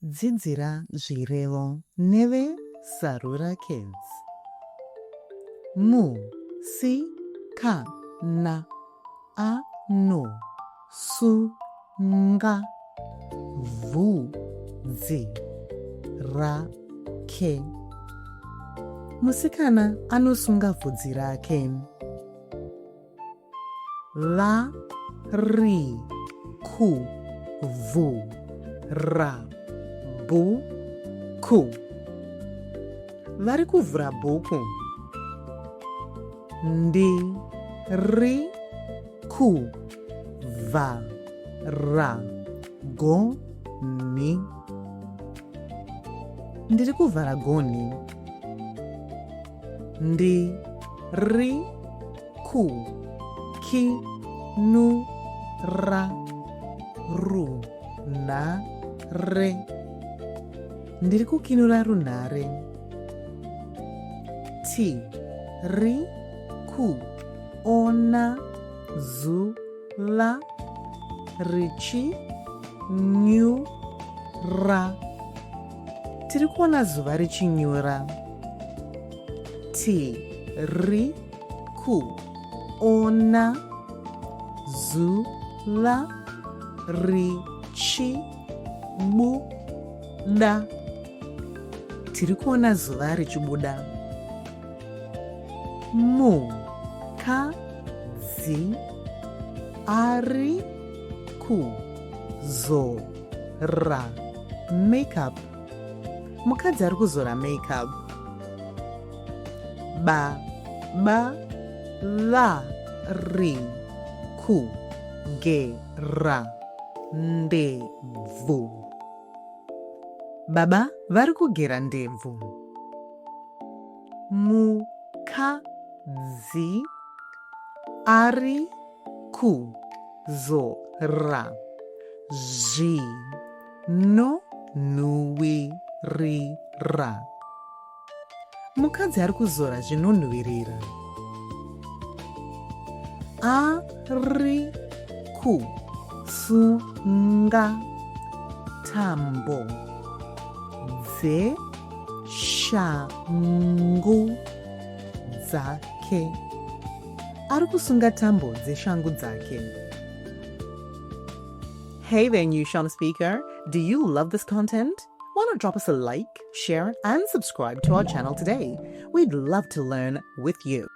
Dzidzira zvirevo neve Sarura Kids. Mu, si, ka, na, a, no, su, nga, vu, dzi, ra, ke. Musikana anosunga vhudzi rake. Va, ri, ku, vu, ra, bu, ku. Vari kuvhura bhuku. Ndi, ri, ku, vha, ra, go, ni. Ndiri kuvhara gonhi. Ndi, ri, ku, ki, nu, ra, ru, na, re. Ndiri kukinura runhare. Ti, ri, ku, ona, zu, la, richi, nyu, ra. Tiri kuona zuva richinyura. Ti, ri, ku, ona, zu, va, ri, chi, bu, da. Tiri kuona zuva richibuda. Mu, ka, dzi, ari, ku, zo, ra makeup. Mukadzi ari kuzora makeup. Ba, ba, va, ri, ku, ge, ra, ndebvu. Baba vari kugera ndebvu. Mukadzi ari ku zo ra zvi no nhuwi ri ra. Mukadzi ari kuzora zvinonhuwirira. A ri ku su nga tambo dze shangu dzake. Ari kusunga tambo dzeshangu dzake. Hey there, new Shona speaker. Do you love this content? Why not drop us a like, share, and subscribe to our channel today? We'd love to learn with you.